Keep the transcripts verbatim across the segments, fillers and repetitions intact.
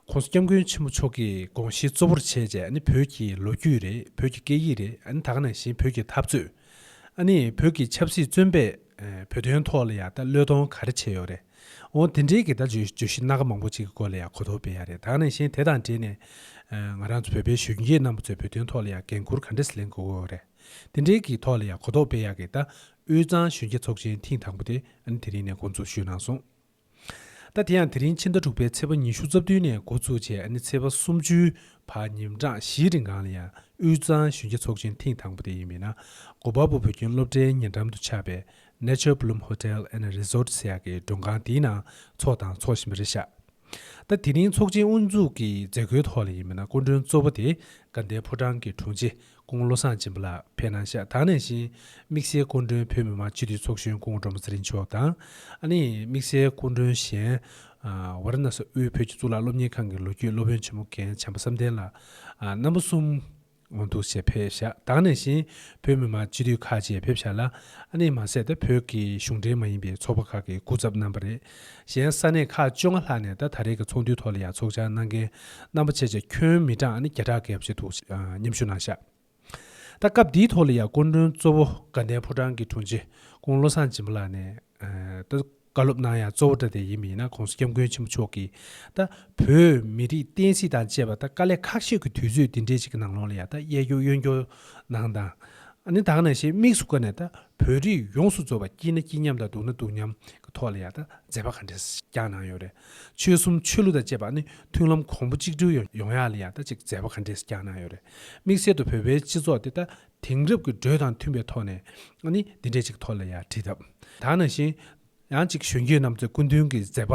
༸གོང་ས་༸སྐྱབས་མགོན་ཆེན་པོ་མཆོག་གི་དགོངས་གཞི་གཙོ་བོར་བྱས་རྗེས། ཨ་ནི་བོད་ཀྱི་ལོ་རྒྱུས་རེད། བོད་ཀྱི་སྐད་ཡིག་རེད། ཨ་ནི་ད་ག་ནང་བཞིན་བོད་ཀྱི་འཐབ་རྩོད། ཨ་ནི་བོད་ཀྱི་ཆབ་སྲིད་བཙོན་པས་ཨ་བོད་དོན་ཐོག་ལ་ཡང་ད་བློས་གཏོང་ག་རེ་བྱས་ཡོད་རེད། འོ་དེ་འདྲའི་གི་ད་བརྗོད་བརྗོད་གཞི་སྣ་ཁ་མང་པོ་ཅིག་གི་སྐོར་ལ་ཡང་གོ་རྟོགས་སྤེལ་ཡ་རེད། ད་ག་ནང་བཞིན་དེ་དང་འབྲེལ་ནས་ཨ་ང་རང་ཚོ་བོད་པའི་གཞོན་སྐྱེས་རྣམ་པ་ཚོས་བོད་དོན་ཐོག་ལ་ཡང་འགན་འཁུར་ག་འདྲ་སེ་ལེན་དགོས་ཀྱི་ཡོད་རེད། དེ་འདྲའི་གི་ཐོག་ལ་ཡང་གོ་རྟོགས་སྤེལ་ཡ་གི་ད་དབུས་གཙང་གཞོན་སྐྱེས་ཚོགས་ཆེན་ཐེངས་དང་པོ་དེ་ཨ་ནི་དེ་རིང་ནས་འགོ་འཛུགས་ཞུས་གནང་སོང་། ད་དེ་ཡང་དེ་རིང་ཕྱི་ཟླ་དྲུག་པའི་ཚེས་པ་ཉི་ཤུ་རྩ་བདུན་ནས་འགོ་བཙུགས་བྱས། ཨ་ནི་ཚེས་པ་སུམ་ཅུའི་བར་ཉིན་གྲངས་བཞིའི་རིང་གང་ལ་ཡང་དབུས་གཙང་གཞོན་སྐྱེས་ཚོགས་ཆེན་ཐེངས་དང་པོ་དེ་ཡིན་པས་ན། གོ་པལ་པུར་བོད་ཁྱིམ་སློབ་གྲྭའི་ཉེ་འགྲམ་དུ་ཆགས་པའི་Nature Bloom Hotel and Resort ཟེར་ཡག་གི་མགྲོན་ཁང་དེའི་ནང་འཚོགས་དང་འཚོགས་བཞིན་པ་རེད་ཤག་ད་དེ་རིང་ཚོགས་ཆེན་དབུ་འཛུགས་ཀྱི་མཛད་སྒོའི་ཐོག་ལ་ཡིན་པས་ན། སྐུ་མགྲོན་གཙོ་བོ་དེ་དགའ་ལྡན་ཕོ་བྲང་གི་དྲུང་ཆེ་སྐུ་ངོ་བློ་བཟང་སྦྱིན་པ་ལགས་ཕེབས་གནང་ཤག་ད་ག་ནང་བཞིན་དམིགས་བསལ་སྐུ་མགྲོན་བོད་མི་མང་སྤྱི་འཐུས་ཚོགས་གཞོན་སྐུ་ངོ་སྒྲོལ་མ་ཚེ་རིང་མཆོག་དང་། ཨ་ནི་དམིགས་བསལ་སྐུ་མགྲོན་གཞན་ཝཱ་ར་ཎ་སི་དབུས་བོད་ཀྱི་གཙུག་ལག་སློབ་གཉེར་ཁང་གི་ལོ་རྒྱུས་སློབ་དཔོན་ཆེན་མོ་རྒན་བྱམས་པ་བསམ་གཏན་ལགས། རྣམ་པ་གསུམ་འོང་འདུག་ཞེས་ཕེབས་ཤག་ད་ག་ནང་བཞིན་བོད་མི་མང་སྤྱི་འཐུས་ཁག་ཅིག་ཕེབས་ཤག་ལ། ཨ་ནི་མ་ཟད་དེ་བོད་ཀྱི་གཞུང་འབྲེལ་མ་ཡིན་པའི་ཚོགས་པ་ཁག་གི་སྐུ་ཚབ་རྣམ་པ་རེད། གཞན་ས་གནས་ཁག་བཅོ་ལྔ་ལྷག་ནས་ད་ད་རེས་ཀྱི་ཚོགས་འདུའི་ཐོག་ལ་ཡང་ཚོགས་བཅར་གནང་མཁན་རྣམ་པ་བྱས་བྱས་ཁྱོན་མི་གྲངས་ཨ་ནི་བརྒྱ་ཕྲག་བརྒལ་བ་ཅིག་འདུག་ཨ་མཉམ་ཞུགས་གནང་ཤག་ད་སྐབས་འདིའི་ཐོག་ལ་ཡང་སྐུ་མགྲོན་གཙོ་བོ་དགའ་ལྡན་ཕོ་བྲང་གི་དྲུང་ཆེ་སྐུ་ངོ་བློ་བཟང་སྦྱིན་པ་ལགས་ནས་ད་བཀའ་སློབ་གནང་ཡ་གཙོ་བོ་འདྲ་དེ་ཡིན་པ་ཡིན་ན། ༸གོང་ས་༸སྐྱབས་མགོན་ཆེན་པོ་མཆོག་གིས་ད་བོད་མི་རིགས་བསྟན་སྲིད་དང་བཅས་པ་ད་དཀའ་ལས་ཁག་ཤོས་ཀྱི་དུས་ཚོད་འདི་འདྲའི་ཞིག་གི་ནང་ལོགས་ལ་ཡ་ད་གཡས་སྐྱོར་གཡོན་སྐྱོར་གནང་དང་། ཨ་ནི་ད་ག་ནང་བཞིན་དམིགས་སུ་བཀར་ནས་ད་བོད་རིགས་ཡོངས་སུ་རྫོགས་པ་སྐྱིད་ན་སྐྱིད་མཉམ་དང་སྡུག་ན་སྡུག་མཉམ་གི་ཐོག་ལ་ཡ་ད་མཛད་པ་ག་འདྲས་བསྐྱངས་གནང་ཡོད་རེད། ཆོལ་གསུམ་ཆོས་ལུགས་དང་བཅས་པ་ཨ་ནི་མཐུན་ལམ་གོང་བུ་གཅིག་སྒྲིལ་ཡོང་ཡོང་ཡ་ལ་ཡ་ད་ཅིག་མཛད་པ་ག་འདྲས་བསྐྱངས་གནང་ཡོད་རེད། དམིགས་བསལ་དུ་བོད་པའི་སྤྱི་ཚོགས་དེ་ད་དེང་རབས་ཀྱི་འགྲོས་དང་མཐུན་པའི་ཐོག་ནས་ཨ་ནི་འདི་འདྲས་ཅིག་ཐོག་ལ་ཡ་ཁྲིད་ཐབས། ད་ག་ནང་བཞིན་ཡང་ཅིག་གཞོན་སྐྱེས་རྣམ་ཚོས་སྐུ་མདུན་གྱི་མཛད་པ་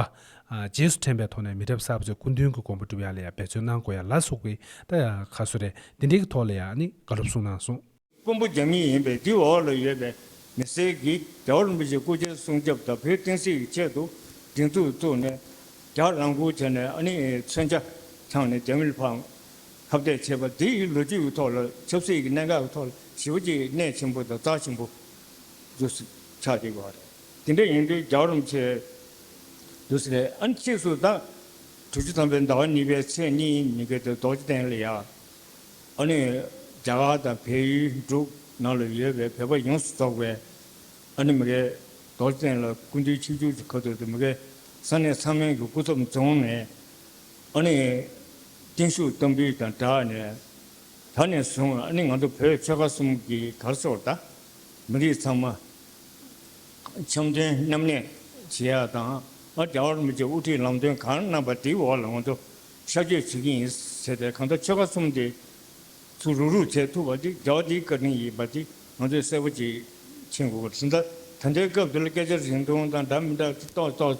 ཨ་རྗེས་སུ་དྲན་པའི་ཐོག་ནས་མི་རབས་གསར་པ་ཚོས་སྐུ་མདུན་གྱི་དགོངས་པ་སྒྲུབ་ཡ་ལ་ཡ་འབད་བརྩོན་གནང་དགོས་ཡ་ལ་སོགས་པའི་ད་ཡ་ཁ་གསོ་རེད། འདི་འདྲའི་གི་ཐོག་ལ་ཡ་ཨ་ནི་བཀའ་སློབ་གསུངས་གནང་སོང་། དཔོན་པོ་རྒྱ་མི་ཡིན་པས་འདི་འོག་ལ་ཡོད་པའི་མི་སེར་གྱིས་རྒྱལ་བ་རིན་པོ་ཆེའི་སྐུ་ཕྱྭའི་སྲུང་སྐྱོབ་དང་བོད་བསྟན་སྲིད་ཀྱི་ཆེད་དུ་སྒྲིག་འཛུགས་བཙུགས་ནས་རྒྱ་རང་འཁུལ་བྱས་ནས་ཨ་ནི་མཚོན་ཆ་འཆང་ནས་རྒྱ་མིར་ཕར་ཁ་གཏད་བྱས་པ་འདི་ཡི་ལོ་རྒྱུས་ཀྱི་ཐོག་ལ་ཆབ་སྲིད་ཀྱི་གནད་འགག་གི་ཐོག་ལ་ཞེ་པོ་ཅིག་གནད་ཆེན་པོ་དང་རྩ་ཆེན་པོ་འདུག་སེ་ཆགས་བསྡད་ཡོད་རེད། དེ་འདྲ་ཡིན་དུས་རྒྱལ་བ་རིན་པོ་ཆེ་འདུག་སེ་རེད། ཨ་ནི་ཕྱིས་སུ་ད་དྲུག་ཅུ་ཐམ་པའི་ཟླ་བ་གཉིས་པའི་ཚེས་གཉིས་ཉིན་དཀར་དུ་རྡོ་རྗེ་གདན་ལ་ཡ། ཨ་ནི་རྒྱ་གར་དང་བལ་ཡུལ་འབྲུག་ནང་ལ་ཡོད་པའི་བོད་པ་ཡོངས་སུ་རྫོགས་པའི་ཨ་ནི་མི་རེད། རྡོ་རྗེ་གདན་ལ་སྐུ་མདུན་ཆིབས་བསྒྱུར་གྱི་ཁ་ཐུག་ཏུ་མི་རེད། ས་གནས་ཚང་མའི་གི་སྐུ་ཚབ་འཛོམས་ནས་ཨ་ནི་བརྟན་བཞུགས་བསྟར་འབུལ་དང་སྦྲགས་ནས། ད་ནས་བཟུང་ཨ་ནི་ང་ཚོ་བོད་ཆོལ་ཁ་གསུམ་གྱི་ག་རེ་ཟེར་དགོས་རེད། ད་མི་རིགས་ཚང་མ་འཆམ་མཐུན་མཉམ་གནས་བྱེད་ཡག་དང་། ཨ་རྒྱལ་བ་རིན་པོ་ཆེས་དབུ་ཁྲིད་ལམ་སྟོན་གང་གནང་པ་དེའི་འོག་ལ་ང་ཚོ་ཤར་བསྐྱོད་བྱེད་ཀྱི་ཡིན་ཟེར་ཏེ། གང་ལྟར་ཆོལ་ཁ་གསུམ་དེ་ཚུར་རུག་རུག་བྱེད་ཐུབ་པ་དེ་རྒྱལ་བ་དེའི་བཀའ་དྲིན་ཡིན་པ་དེ་ང་ཚོས་གསལ་པོ་ཅིག་མཁྱེན་དགོས་པ་རེད། ད་ད་ལྟའི་སྐབས་འདི་ལ་སྐད་ཆ་རིང་ཐུང་དང་འདྲ་མི་འདྲ་ཏོག་ཏོག་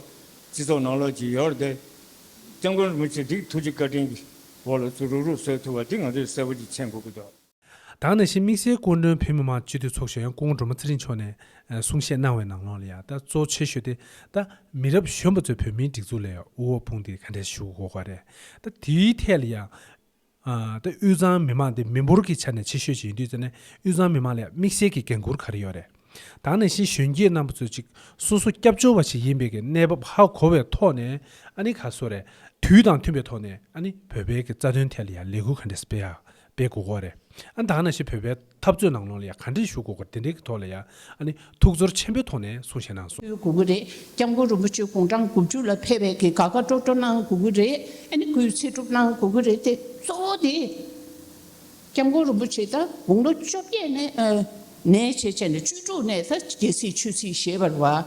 སྤྱི་ཚོགས་ནང་ལོགས་ཅིག་ཡོད་རེད་དེ། སྐྱབས་མགོན་རིན་པོ་ཆེ་འདི་ཐུགས་རྗེ་བཀའ་དྲིན་གྱི་འོག་ལ་ཚུར་རུག་རུག་བཟོ་ཐུབ་པ་འདི་ང་ཚོས་གསལ་པོ་ཅིག་མཁྱེན་དགོས་ཀྱི་འདུག་ད་ག་ནང་བཞིན་དམིགས་བསལ་སྐུ་མགྲོན་བོད་མི་མང་སྤྱི་འཐུས་ཚོགས་གཞོན་སྐུ་ངོ་སྒྲོལ་མ་ཚེ་རིང་མཆོག་ནས་ཨ་གསུང་བཤད་གནང་བའི་ནང་ལོགས་ལ་ཡང་ད་གཙོ་ཆེ་ཤོས་དེ་ད་མི་རབས་གཞོན་པ་ཚོས་བོད་མིའི་སྒྲིག་འཛུགས་ལ་ཡང་དབུ་འོག་དཔུང་འདེགས་ག་འདྲས་ཞུ་དགོས་པ་རེད། ད་དེའི་ཐད་ལ་ཡང་ཨ་ད་དབུས་གཙང་མི་མང་དེ་མི་འབོར་གྱི་ཆ་ནས་ཆེ་ཤོས་ཅིག་ཡིན་དུས་ཙང་ནས་དབུས་གཙང་མི་མང་ལ་ཡང་དམིགས་བསལ་གྱི་འགན་འཁུར་ག་རེ་ཡོད་རེད། ད་ག་ནང་བཞིན་གཞོན་སྐྱེས་རྣམ་པ་ཚོས་ཅིག་སོ་སོ་སྐྱབས་བཅོལ་བ་ཞིག་ཡིན་པའི་གི་གནས་བབ་ཧ་གོ་བའི་ཐོག་ནས་ཨ་ནི་ག་རེ་ཟེར་དགོས་རེད། དུས་དང་མཐུན་པའི་ཐོག་ནས་ཨ་ནི་བོད་པའི་གི་རྩ་དོན་ཐད་ལ་ཡང་ལས་འགུལ་ག་འདྲས་སྤེལ་ཡ་སྤེལ་དགོས་ཀྱི་ཡོད་རེད། ཨ་ནི་ད་ག་ནང་བཞིན་བོད་པའི་འཐབ་རྩོད་ནང་ལོགས་ལ་ཡང་ག་འདྲས་ཞུགས་དགོས་ཀྱི་རེད། དེ་འདྲའི་གི་ཐོག་ལ་ཡང་ཨ་ནི་ཐུགས་ཚོར་ཆེན་པོའི་ཐོག་ནས་གསུང་བཤད་གནང་སོང་། དགོས་ཀྱི་རེད། སྐྱབས་མགོན་རིན་པོ་ཆེ་དགུང་གྲངས་དགུ་བཅུ་ལ་ཕེབས་པའི་གི་དགའ་དགའ་སྤྲོ་སྤྲོ་གནང་དགོས་ཀྱི་རེད། ཨ་ནི་སྐུའི་ཚེ་སྒྲུབ་གནང་དགོས་ཀྱི་རེད་དེ། གཙོ་བོ་དེ་སྐྱབས་མགོན་རིན་པོ་ཆེ་ད་དགུང་ལོ་བཅོ་བརྒྱད་ནས་ཨ་ནས་བྱས་བྱས་ནས་བཅུ་དྲུག་ནས་ད་རྒྱལ་སྲིད་ཆོས་སྲིད་བཞེས་པ་རེད་བ།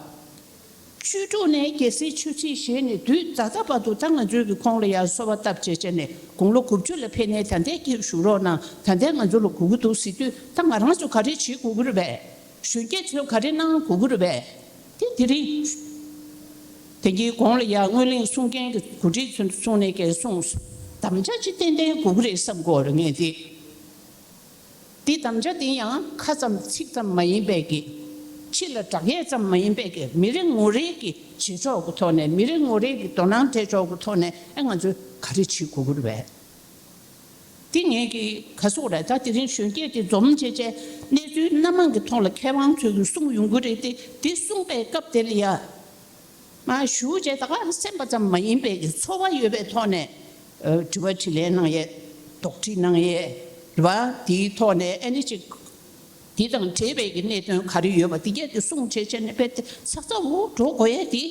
བཅུ་དྲུག་ནས་རྒྱལ་སྲིད་ཆོས་སྲིད་བཞེས་ནས་དུས་ད་ལྟ་བར་དུ་ད་ང་ཚོའི་གི་ཁོང་ལ་ཡང་གསོལ་བ་བཏབ་བྱས་བྱས་ནས་དགུང་ལོ་དགུ་བཅུ་ལ་ཕེབས་ནས་ད་ལྟའི་སྐྱིད་བཞུགས་རོགས་གནང་། ད་ལྟའི་ང་ཚོ་ལ་དགོས་ཀྱི་འདུག་ཟེར་དུས་ད་ང་རང་ཚོ་ག་རེ་བྱེད་དགོས་ཀྱི་རེད་པས། གཞོན་སྐྱེས་ཚོས་ག་རེ་གནང་དགོས་ཀྱི་རེད་པས། དེ་དེ་རིང་དེ་གའི་གོང་ལ་ཡང་སྔོན་གླེང་གསུང་མཁན་གྱི་གོ་སྒྲིག་ཚོས་གསུང་ནས་ཀྱང་གསུངས། དམ་བཅའ་ཅིག་ཏན་ཏན་དགོས་ཀྱི་རེད་བསམ་གྱི་ཡོད་རེད་ངས་དེ། འདི་དམ་བཅའ་འདི་ཡང་ཁ་ཙམ་ཚིག་ཙམ་མ་ཡིན་པའི་གི། ཕྱི་ལ་བསྒྲགས་ཡས་ཙམ་མ་ཡིན་པའི་གི། མི་རེ་ངོ་རེ་གི་བྱེད་ཕྱོགས་ཀྱི་ཐོག་ནས། མི་རེ་ངོ་རེ་གི་དོ་སྣང་སྤྲད་ཕྱོགས་ཀྱི་ཐོག་ནས་ཨེ་ང་ཚོས་ག་རེ་བྱེད་དགོས་ཀྱི་རེད་པས། འདི་ངས་གི་ག་ཟེར་དགོས་རེད། ད་དེ་རིང་གཞོན་སྐྱེས་དེ་འཛོམས་བྱས་བྱས་གནས་ཚུལ་སྣ་མང་གི་ཐོག་ལ་མཁས་དབང་ཚོས་གི་གསུང་ཡོང་གི་རེད་དེ། འདི་གསུང་པའི་སྐབས་དེ་ལ་ཡ། མ་ཞུ་བྱས་ད་ག་སེམས་པ་ཙམ་མ་ཡིན་པའི་གི་ཚོར་བ་ཡོད་པའི་ཐོག་ནས། ཨ་དྲི་བ་དྲིས་ལན་གནང་ཡས། དོགས་འདྲི་གནང་ཡས་རེད་བ། དེའི་ཐོག་ནས་ཨ་ནི་ཅིག་དེ་དང་འབྲེལ་བའི་གི་གནད་དོན་ག་རེ་ཡོད་པ་དེ་གས་དེ་གསུང་བྱས་བྱས་ནས་དཔེ་དེ་ཚགས་ཚ་བོ་འགྲོ་དགོས་ཡས་དེ་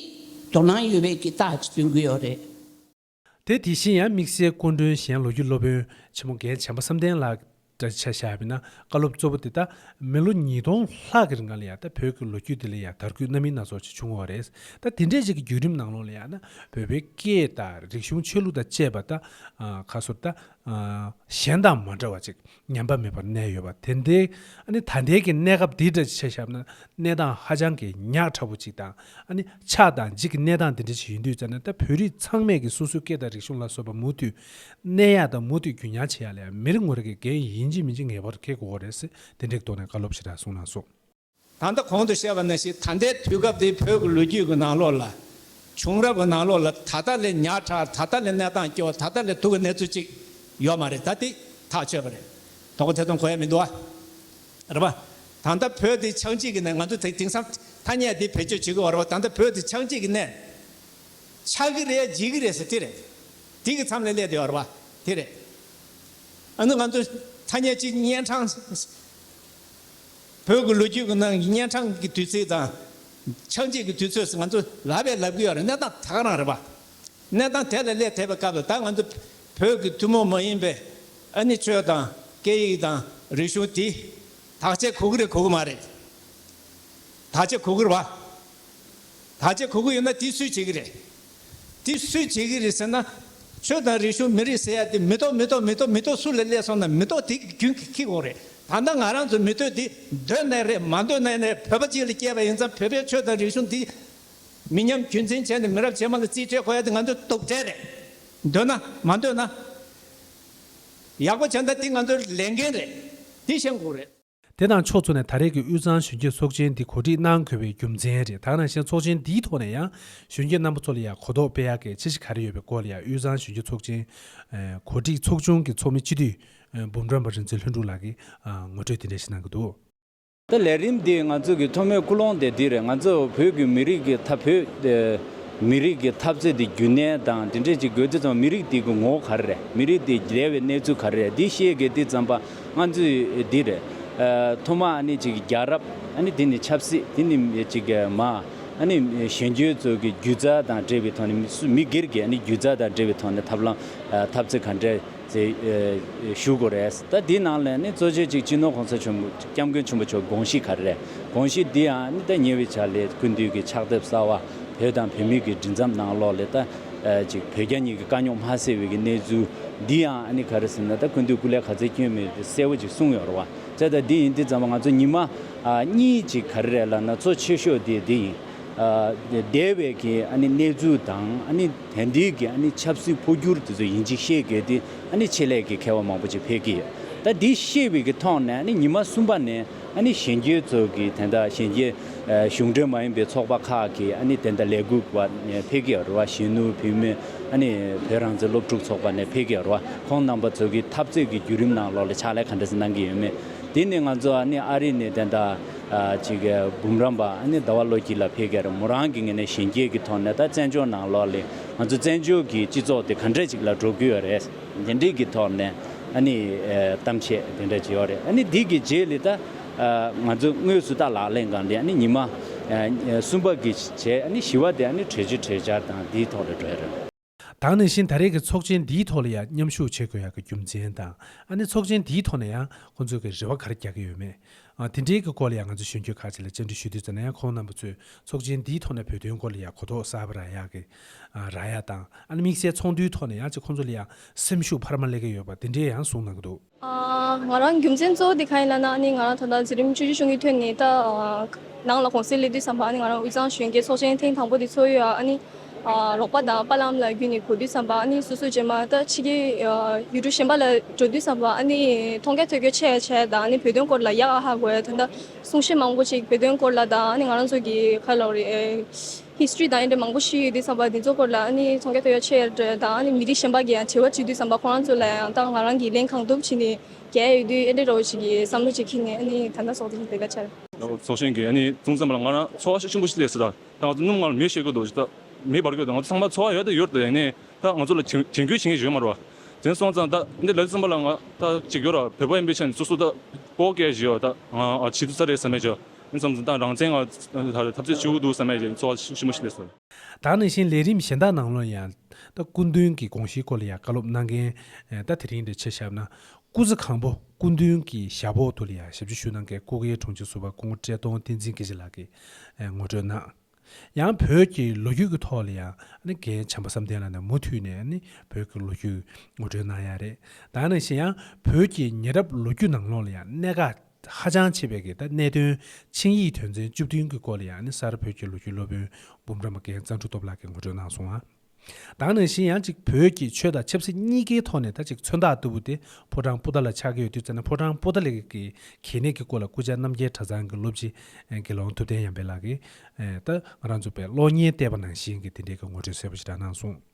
དོ་སྣང་ཡོད་པའི་གི་རྟགས་ཅིག་སྟོན་གི་ཡོད་རེད། དེ་དེ་བཞིན་ཡང་དམིགས་བསལ་སྐུ་མགྲོན་གཞན་ལོ་རྒྱུས་སློབ་དཔོན་ཆེན་མོ་རྒན་བྱམས་པ་བསམ་གཏན་ལགས་འདྲ་ཆ་བཞག་པ་ཡིན་ན། བཀའ་སློབ་གཙོ་བོ་དེ་ད་མི་ལོ་ཉིས་སྟོང་ལྷག་གི་རིང་ལ་ཡང་ད་བོད་ཀྱི་ལོ་རྒྱུས་དེ་ལ་ཡང་དར་རྒུད་སྣ་མིན་སྣ་ཚོགས་ཅིག་བྱུང་བ་རེད། ད་དེ་འདྲས་ཅིག་གི་བརྒྱུད་རིམ་ནང་ལོགས་ལ་ཡང་ན་བོད་པའི་སྐད་དང་རིག་གཞུང་ཆོས་ལུགས་དང་བཅས་པ་ད་ཁ་སོར་ད་གཞན་དང་མ་འདྲ་བ་ཅིག་ཉམས་པ་མེད་པར་གནས་ཡོད་པ་དེ་འདྲའི། ཨ་ནི་ད་ལྟའི་གི་གནས་སྐབས་འདི་འདྲ་ཅིག་ཆ་བཞག་ན་གནས་སྟངས་ཧ་ཅང་གི་ཉག་ཕྲ་བོ་ཅིག་དང་། ཨ་ནི་ཆགས་སྡང་འཇིགས་ཀྱི་གནས་སྟངས་འདི་འདྲ་ཞིག་ཡིན་དུས་ཙང་ན། ད་བོད་རིགས་ཚང་མས་ཀྱི་སོ་སོའི་སྐད་དང་རིག་གཞུང་ལ་སོགས་པ་མུ་མཐུད་གནས་ཡག་དང་མུ་མཐུད་རྒྱུན་འཁྱོངས་བྱེད་ཡག་ལ་ཡང་མི་རེ་ངོ་རེ་གི་འགན་ཡིན་གཅིག་མིན་གཅིག་ངེས་པར་འཁྱེར་དགོས་རེད་ཟེར་དེ་འདྲའི་ཐོག་ནས་བཀའ་སློབ་ཞེ་དྲག་གསུངས་གནང་སོང་། ད་ལྟ་གོང་དུ་བཤད་པ་ནང་བཞིན་ད་ལྟའི་དུས་སྐབས་འདིའི་བོད་ཀྱི་ལོ་རྒྱུས་ཀྱི་ནང་ལོགས་ལ། བྱུང་རབས་ཀྱི་ནང་ལོགས་ལ་ད་ལྟ་ལས་ཉག་ཕྲ། ད་ལྟ་ལས་གནས་སྟངས་སྐྱོ། ད་ལྟ་ལས་སྡུག་གི་གནས་ཚུལ་ཅིག་ཡོད་མ་རེད། ད་དེ་ཐག་ཆོད་པ་རེད། དོ་གོ་ཐེ་ཚོམ་གོ་ཡ་མི་འདུག་ཨ། རེད་པ། ད་ལྟ་བོད་དེ་ཆགས་འཇིག་གི་ནས་ང་ཚོ་དེ་དེང་སང་ཐ་སྙད་དེ་བེད་སྤྱོད་བྱེད་ཀྱི་ཡོད་རེད་པ། ད་ལྟ་བོད་དེ་ཆགས་འཇིག་གི་ནས་ཆགས་ཀྱི་རེད། འཇིག་གི་རེད་ཟེར་དེ་རེད། དེ་གི་མཚམས་ལ་སླེབས་བསྡད་ཡོད་རེད་པ། དེ་རེད། ཨ་ནི་ང་ཚོ་ཐ་སྙད་གཅིག་གཉན་འཕྲང་། བོད་ཀྱི་ལོ་རྒྱུས་ཀྱི་ནང་གི་གཉན་འཕྲང་གི་དུས་ཚིགས་དང་། ཆགས་འཇིག་གི་དུས་ཚོད་ཟེར་ང་ཚོ་ལབ་པས་ལབ་ཀྱི་ཡོད་རེད། གནས་སྟངས་ད་ག་རང་རེད་པ། གནས་སྟངས་དེ་ལ་སླེབས་ཐེབས་པའི་སྐབས་ལ་ད་ང་ཚོ་བོད་ཀྱི་ཐུན་མོང་མ་ཡིན་པའི་ཨ་ནི་ཆོས་དང་སྐད་ཡིག་དང་རིག་གཞུང་དེ་བདག་གཅེས་དགོས་ཀྱི་རེད་དགོས་ཀྱི་མ་རེད། བདག་གཅེས་དགོས་ཀྱི་རེད་པ། བདག་གཅེས་དགོས་ཀྱི་ཡོད་ན་དེ་སུས་བྱེད་ཀྱི་རེད། དེ་སུས་བྱེད་ཀྱི་རེད་ཟེར་ན། ཆོས་དང་རིག་གཞུང་། མི་རིགས་ཟེར་ཡ་དེ་མི་ཐོག་མི་ཐོག་མི་ཐོག་མི་ཐོག་སུ་ལ་སླེབས་སོང་ན་མི་ཐོག་དེ་གི་རྒྱུན་འཁྱོངས་དགོས་རེད། ད་ལྟ་ང་རང་ཚོ་མི་ཐོག་དེ་འདོད་ནའི་རེད། མ་འདོད་ནའི་རེད། བོད་པ་ཅིག་ལ་སྐྱེས་པ་ཡིན་ཙང་བོད་པའི་ཆོས་དང་རིག་གཞུང་དེ་མི་ཉམས་རྒྱུན་འཛིན་བྱས་ནས་མི་རབས་རྗེས་མ་ལ་རྩིས་སྤྲད་དགོས་ཡ་དེ་ང་ཚོའི་སྡུག་འབྲས་རེད། འདོད་ན་མ་འདོད་ན། ཡག་པོ་བྱས་ན་དེ་ང་ཚོའི་ལས་འགན་རེད། དེ་ཤེས་དགོས་རེད། དེ་དང་ཕྱོགས་མཚུངས་ནས་ད་རེས་ཀྱི་དབུས་གཙང་གཞོན་སྐྱེས་ཚོགས་ཆེན་འདི་གོ་སྒྲིག་གནང་དགོས་པའི་རྒྱུ་མཚན་རེད། ད་ག་ནང་བཞིན་ཚོགས་ཆེན་འདིའི་ཐོག་ནས་ཡང་གཞོན་སྐྱེས་རྣམ་པ་ཚོ་ལ་ཡང་གོ་རྟོགས་སྤེལ་ཡག་གི་འཆར་གཞི་ག་རེ་ཡོད་པའི་སྐོར་ལ་ཡང་དབུས་གཙང་གཞོན་སྐྱེས་ཚོགས་ཆེན་གོ་སྒྲིག་ཚོགས་ཆུང་གི་ཚོགས་མི་སྤྱི་འཐུས་འབུམ་རམས་པ་རིག་འཛིན་ལྷུན་གྲུབ་ལགས་ཀྱིས་ངོ་སྤྲོད་འདི་འདྲ་ཞིག་གནང་གི་འདུག། ད་ལས་རིམ་འདི་ང་ཚོ་གི་ཐོག་མའི་ཀུན་སློང་དེ་འདི་རེད། ང་ཚོ་བོད་ཀྱི་མི་རིགས་ཀྱི་ཐབས་བོད་མི་རིགས་ཀྱི་འཐབ་རྩོད་འདི་རྒྱུན་གནས་དང་དེ་འདྲས་ཅིག་དགོས་དུས་ཙམ་མི་རིགས་འདི་གི་ངོ་བོ་ག་རེ་རེད། མི་རིགས་འདི་བསྡད་པའི་གནས་ཚུལ་ག་རེ་རེད། འདི་ཤེས་དགོས་དུས་ཙམ་པ་ང་ཚོས་འདི་རེད། ཐོག་མ་ཨ་ནི་ཅིག་རྒྱལ་རབས། ཨ་ནི་དེ་ནི་ཆབ་སྲིད། དེ་ནི་ཅིག་མ་ཨ་ནི་གཞོན་སྐྱེས་ཚོ་གི་སྒྱུ་རྩལ་དང་འབྲེལ་བའི་ཐོག་ནས། མི་སུ་མི་སྒེར་གྱི་ཨ་ནི་སྒྱུ་རྩལ་དང་འབྲེལ་བའི་ཐོག་ནས་ཐབས་ལམ་འཐབ་རྩོད་ག་འདྲས་ཞུ་དགོས་རེད། ད་འདི་ནང་ལ་ནི་གཙོ་ཆེ་ཅིག་སྤྱི་ནོར་གོང་ས་ཆེན་པོ་སྐྱབས་མགོན་ཆེན་པོ་མཆོག་དགོངས་གཞི་ག་རེ་རེད། དགོངས་གཞི་འདི་ཡང་ནི་ད་ཉེ་བའི་ཆར་ལ་སྐུ་མདུན་གྱི་ཕྱག་དེབ་གསར་བ་བོད་དང་བོད་མི་གི་མགྲིན་ཚབ་ནང་ལོགས་ལ་ད་ཅིག་བོད་རྒྱ་གཉིས་ཀྱི་དཀའ་རྙོག་མ་སེལ་བའི་གི་གནས་ཚུལ་འདི་ཡང་ཨ་ནི་ག་རེ་ཟེར་ན། ད་སྐུ་མདུན་སྐུ་ལས་ག་ཚད་བསྐྱོན་མེད་གསལ་བོ་ཅིག་གསུངས་ཡོད་རེད་བ། བྱས་ཙང་འདི་ཡིན་དུས་ཙམ་པ་ང་ཚོ་ཉི་མ་གཉིས་ཅིག་ག་རེ་རེད་ལབ་ན། གཙོ་ཆེ་ཤོས་དེ་འདི་ཡིན། འདས་པའི་གི་ཨ་ནི་གནས་ཚུལ་དང་། ཨ་ནི་དེང་དུས་ཀྱི་ཨ་ནི་ཆབ་སྲིད་འཕོ་འགྱུར་དེ་ཚོ་ཡིན་གཅིག་ཤེས་དགོས་དེ། ཨ་ནི་ཆེད་ལས་ཀྱི་མཁས་པ་མང་པོ་ཅིག་ཕེབས་ཀྱི་ཡོད། ད་འདི་ཤེས་པའི་གི་ཐོག་ནས་ཨ་ནི་ཉི་མ་གསུམ་པ་ནས་ཨ་ནི་གཞོན་སྐྱེས་ཚོ་གི་དེ་འདྲ་གཞོན་སྐྱེས་གཞུང་འབྲེལ་མ་ཡིན་པའི་ཚོགས་པ་ཁག་གི་ཨ་ནི་དེ་འདྲ་ལས་འགུལ་བ་ཕེབས་ཀྱི་ཡོད་རེད་བ། གཞོན་ནུ་བུད་མེད། ཨ་ནི་བོད་རང་བཙན་སློབ་ཕྲུག་ཚོགས་པ་ནས་ཕེབས་ཀྱི་ཡོད་རེད་བ། ཁོང་རྣམ་པ་ཚོ་གི་འཐབ་རྩོད་ཀྱི་བརྒྱུད་རིམ་ནང་ལོགས་ལ་ཕྱག་ལས་ག་འདྲ་ཞིག་གནང་གི་ཡོད་མེད། དེ་ནི་ང་ཚོ་ཨ་ནི་ཨ་རི་ནས་དེ་འདྲ་ཅིག་འབུམ་རམས་པ་ཨ་ནི་ཟླ་བ་བློ་སྐྱིད་ལགས་ཕེབས་ཀྱི་རེད། མོ་རང་གི་ངོས་ནས་གཞོན་སྐྱེས་ཀྱི་ཐོག་ནས་ད་བཙན་བྱོལ་ནང་ལོགས་ལ་ང་ཚོ་བཙན་བྱོལ་གྱི་སྤྱི་ཚོགས་དེ་ག་འདྲ་ཅིག་ལ་འགྲོ་གི་ཡོད་རེད། དེ་འདྲའི་གི་ཐོག་ནས་ཨ་ནི་གཏམ་བཤད་དེ་འདྲ་བྱས་ཡོད་རེད། ཨ་ནི་འདི་གི་རྗེས་ལ་ད་ང་ཚོ་དངོས་སུ་ད་ལག་ལེན་སྒང་ལ་ཨ་ནི་ཉི་མ་གསུམ་པ་གི་བྱས། ཨ་ནི་བཞི་པ་དེ་ཨ་ནི་གྲོས་ཆོད་གྲོས་འཆར་དང་འདིའི་ཐོག་ལ་འགྲོ་ཡ་རེད། ད་ག་ནང་བཞིན་ད་རེས་ཀྱི་ཚོགས་ཆེན་འདིའི་ཐོག་ལ་ཡང་མཉམ་ཞུགས་བྱེད་དགོས་ཡག་གི་རྒྱུ་མཚན་དང་། ཨ་ནི་ཚོགས་ཆེན་འདིའི་ཐོག་ནས་ཡང་ཁོང་ཚོས་ཀྱི་རེ་བ་ག་རེ་རྒྱག་གི་ཡོད་མེད། ཨ་དེ་འདྲའི་གི་སྐོར་ལ་ཡང་ང་ཚོ་གཞོན་སྐྱེས་ཁག་ཅིག་ལ་བཅར་འདྲི་ཞུས་དུས་ཙམ་ན་ཡང་། ཁོང་རྣམ་པ་ཚོས་ཚོགས་ཆེན་འདིའི་ཐོག་ནས་བོད་དོན་སྐོར་ལ་ཡང་གོ་རྟོགས་གསར་པ་རག་ཡག་གི་ཨ་རག་ཡག་དང་། ཨ་ནི་དམིགས་བསལ་ཚོགས་འདུའི་ཐོག་ནས་ཡང་ཅིག་ཁོང་ཚོ་ལ་ཡང་སེམས་ཤུགས་འཕར་མ་སླེབས་ཀྱི་ཡོད་པ་དེ་འདྲའི་ཡང་གསུངས་གནང་གི་འདུག། ཨ་ང་རང་རྒྱུ་མཚན་གཙོ་བོ་དེ་གང་ཡིན་ལབ་ན། ཨ་ནི་ང་རང་ད་ལྟ་འཛིན་རིམ་བཅུ་བཞི་གཞུང་གི་ཐོན་ནས་ད་ཨ་ནང་ལ་གུང་སེང་སླེབས་དུས་ཙམ་པ། ཨ་ནི་ང་རང་དབུས་གཙང་གཞོན་སྐྱེས་ཚོགས་ཆེན་ཐེངས་དང་པོ་དེ་ཚོགས་ཡོད། ཨ་ནི་ཨ་རོགས་པ་དང་པཱ་ལགས་ལ་བརྒྱུད་ནས་གོ་དུས་ཙམ་པ། ཨ་ནི་སོ་སོ་རྗེས་མ་ད་ཕྱི་རྒྱལ་ཨ་ཡུལ་གྲུ་གཞན་པ་ལ་འགྲོ་དུས་ཙམ་པ། ཨ་ནི་མཐོང་རྒྱ་ཐོས་རྒྱ་ཆེ་ཆེ་དང་། ཨ་ནི་བོད་དོན་སྐོར་ལ་ཡག་ཧ་གོ་ཡ། ད་ལྟ་གསུང་བཤད་མང་པོ་ཅིག་བོད་དོན་སྐོར་ལ་དང་། ཨ་ནི་ང་རང་ཚོ་གི་ག་ལབ་དགོས་རེད། ཨེ་ཧིས་ཊོ་རི་དང་ཨེ་འདྲ་མང་པོ་ཞིག་ཡོད་དུས་ཙམ་པ། འདི་ཚོ་སྐོར་ལ་ཨ་ནི་མཐོང་རྒྱ་ཐོས་རྒྱ་ཆེ་དང་། ཨ་ནི་མི་རིགས་གཞན་པ་གི་ཡང་དྲི་བ་དྲིས་དུས་ཙམ་པ། ཁོ་རང་ཚོ་ལ་ཡང་ད་ང་རང་གིས་ལན་གང་ཐུབ་བྱས་ནས་རྒྱག་ཡོད་དུས། ཨེ་འདྲ་འདྲ་བོ་ཞིག་གི་བསམ་བློ་ཅིག་འཁྱེར་ནས། ཨ་ནི་ད་ལྟ་ཚོགས་འདུ་ཞིག་དེ་ག་ཆར། ཚོགས་ཆེན་གྱི་ཨ་ནི་གཙོ་འཛིན་པ་ལ་ང་རང་ཚོར་བ་ཤུགས་ཆེན་པོ་ཞིག་སླེབས་སོང་། ད་ད་ང་ཚོ་སྣུམ་ངར་མེ་ཤེས་དགོས་འདུག་ཅིག་ད་མེ་འབར་དགོས་འདུག། ང་ཚོ་ཚང་མ་ཚོར་བ་ཡོད་དང་ཡོད་རེད། ཡིན་ནའི་ ད་ང་ཚོ་ལ་གྱོང་གྱོང་གུད་བྱེད་མཁན་ཞིག་ཡོད་མ་རེད་བ། དེ་སོང་ཙང་ད་འདི་ལབ་ཙམ་པ་ལ་ང་ད་གཅིག་ཡོད་ར། བོད་པ་ཡིན་པའི་ཆ་ནས་སོ་སོ་ད་ལྐོག་སྐད་ཞིག་ཡོད། ད་ང་ཨ་བྱེད་ཐུབ་ས་རེད་བསམ་མེད་ཅོ། ཡིན་ཙམ་ད་རང་བཙན་ང་ད་འཐབ་རྩོད་བྱེད་དགོས་འདུག་བསམ་མེད་ཅིག་ཚོར་བ་ཞིབ་མོ་ཞིག་སླེབས་སོང་། ད་ནང་བཞིན་ལས་རིམ་གཞན་དག་ནང་ལོགས་ཡང་ད་སྐུ་མདུན་གྱི་དགོངས་གཞིའི་སྐོར་ལ་ཡང་བཀའ་སློབ་གནང་མཁན་ད་དེ་རིང་འདྲ་ཆ་བཞག་ན། སྐུ་ཚེ་གང་པོ་སྐུ་མདུན་གྱི་ཞབས་འོག་ཏུ་ལ་ཡང་ཞབས་ཕྱི་ཞུ་གནང་མཁན་སྐུ་སྒེར་དྲུང་ཆེ་ཟུར་པ་སྐུ་ངོ་བཀྲས་མཐོང་བསྟན་འཛིན་སྐྱིད་ཆེ་ལགས་ཀྱིས་ངོ་སྤྲོད་གནང་། ཡང་བོད་ཀྱི་ལོ་རྒྱུས་ཀྱི་ཐོག་ལ་ཡང་ཨ་ནི་རྒན་བྱམས་པ་བསམ་གཏན་ལགས་ནས་མུ་མཐུད་ནས་ཨ་ནི་བོད་ཀྱི་ལོ་རྒྱུས་ངོ་སྤྲོད་གནང་ཡ་རེད། ད་ནང་བཞིན་ཡང་བོད་ཀྱི་ཉེ་རབས་ལོ་རྒྱུས་ནང་ལོགས་ལ་ཡང་གནད་འགག་ཧ་ཅང་ཆེ་བའི་གི་ད་གནད་དོན་ཆིངས་ཡིག་དོན་ཚན་བཅུ་བདུན་གྱི་སྐོར་ལ་ཡང་ཨ་ནི་གསར་བོད་ཀྱི་ལོ་རྒྱུས་སློབ་དཔོན་འབུམ་རམས་པ་རྒན་གཙང་ཕྲུག་སྟོབས་ལགས་ཀྱིས་ངོ་སྤྲོད་གནང་སོང་ཨ། ད་ནང་བཞིན་ཡང་ཅིག་བོད་ཀྱི་ཆོས་དང་ཆབ་སྲིད་གཉིས་ཀའི་ཐོག་ནས་ད་ཅིག་མཚོན་རྟགས་ལྟ་བུ་དེ་ཕོ་བྲང་པོ་ཏཱ་ལ་ཆགས་ཀྱི་ཡོད་དུས་ཙམ་ན་ཕོ་བྲང་པོ་ཏཱ་ལའི་གི་གལ་གནད་ཀྱི་སྐོར་ལ་སྐུ་བཅར་རྣམ་རྒྱལ་གྲྭ་ཚང་གི་སློབ་སྤྱི་དགེ་སློང་ཐུབ་བསྟན་ཡར་འཕེལ་ལགས་ཀྱིས་ད་ང་རང་ཚོ་བོད་གློག་བརྙན་བལྟས་པ་ནང་བཞིན་གྱི་དེ་འདྲའི་གི་ངོ་སྤྲོད་གསལ་པོ་ཞིག་ད་གནང་སོང་།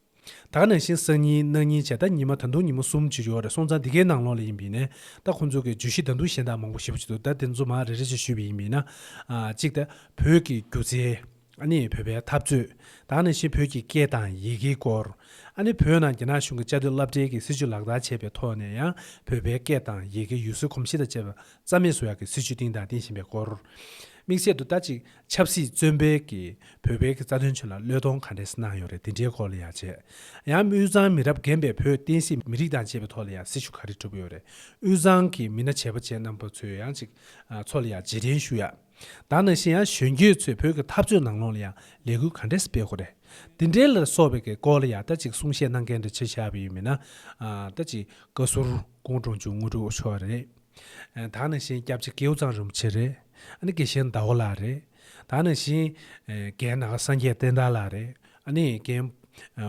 ད་ག་ནང་བཞིན་སང་ཉིན་གནངས་ཉིན་བྱས་ད་ཉི་མ་ད་དུང་ཉིན་མོ་གསུམ་ཅིག་ཡོད་རེད། སོང་ཙང་འདི་གའི་ནང་ལོགས་ལ་ཡིན་པ་ཡིན་ནའི་ད་ཁོང་ཚོ་གི་བརྗོད་གཞི་ད་དུང་གཞན་དག་མང་པོ་ཞེ་པོ་ཅིག་འདུག་ད་དེ་ཚོ་མར་རེ་རེ་བཞིན་ཞུས་པ་ཡིན་པ་ཡིན་ན། ཨ་གཅིག་ད་བོད་ཀྱི་སྒྱུ་རྩལ། ཨ་ནི་བོད་པའི་འཐབ་རྩོད། ད་ག་ནང་བཞིན་བོད་ཀྱི་སྐད་དང་ཡི་གེའི་སྐོར། ཨ་ནི་བོད་ནང་རྒྱ་ནག་གཞུང་གི་བཅའ་སྡོད་སློབ་གྲྭའི་གི་སྲིད་བྱུས་ལག་བསྟར་བྱས་པའི་ཐོག་ནས་ཡང་བོད་པའི་སྐད་དང་ཡི་གེ་ཡུལ་སྲོལ་གོམས་གཤིས་དང་བཅས་པ་རྩ་མེད་བཟོ་ཡག་གི་སྲིད་བྱུས་བཏིང་དང་བཏིང་བཞིན་པའི་སྐོར། དམིགས་བསལ་དུ་ད་ཅིག་ཆབ་སྲིད་བཙོན་པའི་གི་བོད་པའི་གི་རྩ་དོན་ཆེད་ལ་བློས་གཏོང་ག་འདྲས་གནང་ཡོད་རེད། དེ་འདྲའི་སྐོར་ལ་ཡང་བྱས། ཡང་དབུས་གཙང་མི་རབས་རྒན་པས་བོད་བསྟན་སྲིད་མི་རིགས་དང་བཅས་པའི་ཐོག་ལ་ཡང་སྲི་ཞུ་ག་རེ་སྒྲུབ་ཡོད་རེད། དབུས་གཙང་གི་མི་སྣ་བྱས་པ་བྱས་རྣམ་པ་ཚོས་ཡང་ཅིག་ཚོ་ལ་ཡང་རྗེས་དྲན་ཞུ་ཡ། ད་ནང་བཞིན་ཡང་གཞོན་སྐྱེས་ཚོས་བོད་ཀྱི་འཐབ་རྩོད་ནང་ལོགས་ལ་ཡང་ལས་འགུལ་ག་འདྲས་སྤེལ་དགོས་རེད། དེ་འདྲའི་ལ་སོགས་པའི་གི་སྐོར་ལ་ཡང་ད་ཅིག་གསུང་བཤད་གནང་མཁན་འདྲ་ཆ་བཞག་པ་ཡིན་མིན་ན། ད་ཅིག་བཀའ་ཟུར་སྐུ་ངོ་འབྲོང་ཆུང་དངོས་གྲུབ་མཆོག་རེད། ད་ནང་བཞིན་སྐྱབས་རྗེ་ཀེའུ་ཚང་རིན་པོ་ཆེ་རེད། ཨ་ནི་དགེ་བཤེས་ཟླ་བ་ལགས་རེད། ད་ནང་བཞིན་རྒན་ནཱ་ག་སངས་རྒྱས་བསྟན་དར་ལགས་རེད། ཨ་ནི་རྒན་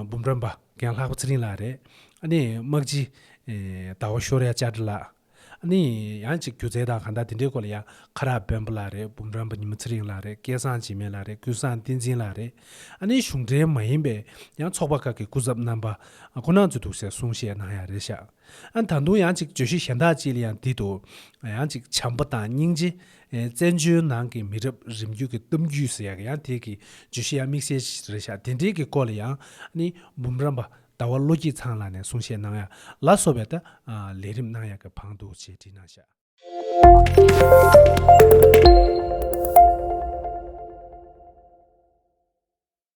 འབུམ་རམས་པ་རྒན་ལྷག་པ་ཚེ་རིང་ལགས་རེད། ཨ་ནི་དམག་སྤྱི་ཟླ་བ་ཤོ་ར་ཡ་ལྕགས་སྒྲ་ལགས། ཨ་ནི་ཡང་ཅིག་སྒྱུ་རྩལ་དང་གང་ལྟར་དེ་འདྲའི་སྐོར་ལ་ཡང་ཁ་རག་དཔོན་པོ་ལགས་རེད། འབུམ་རམས་པ་ཉི་མ་ཚེ་རིང་ལགས་རེད། སྐལ་བཟང་འཇིགས་མེད་ལགས་རེད། ཀུན་བཟང་བསྟན་འཛིན་ལགས་རེད། ཨ་ནི་གཞུང་འབྲེལ་མ་ཡིན་པའི་ཡང་ཚོགས་པ་ཁག་གི་སྐུ་ཚབ་རྣམ་པ་ཁོང་རྣམ་ཚོ་འདུག་སེ་གསུང་བཤད་གནང་ཡ་རེད་ཤག་ཨ་ད་དུང་ཡང་ཅིག་བརྗོད་གཞི་གཞན་དག་ཅིག་ལ་ཡང་འདི་འདུག་ཡང་ཅིག་བྱམས་པ་དང་སྙིང་རྗེ། ཨེ་བཙན་བྱོལ་ནང་གི་མི་རབས་རིམ་བརྒྱུད་ཀྱི་གཏམ་རྒྱུད་ཟེར་ཡག་ཡང་དེ་གི་བརྗོད་གཞི་ཡང་དམིགས་བསལ་ཞིག་རེད་ཤག་དེ་འདྲའི་གི་སྐོར་ལ་ཡང་ཨ་ནི་འབུམ་རམས་པ་ཟླ་བ་བློ་སྐྱིད་ཚང་ལགས་ནས་གསུང་བཤད་གནང་ཡ་ལ་སོགས་པའི་ད་ལས་རིམ་གནང་ཡག་གི་བང་འདུག་ཅེས་བྲིས་གནང་ཤག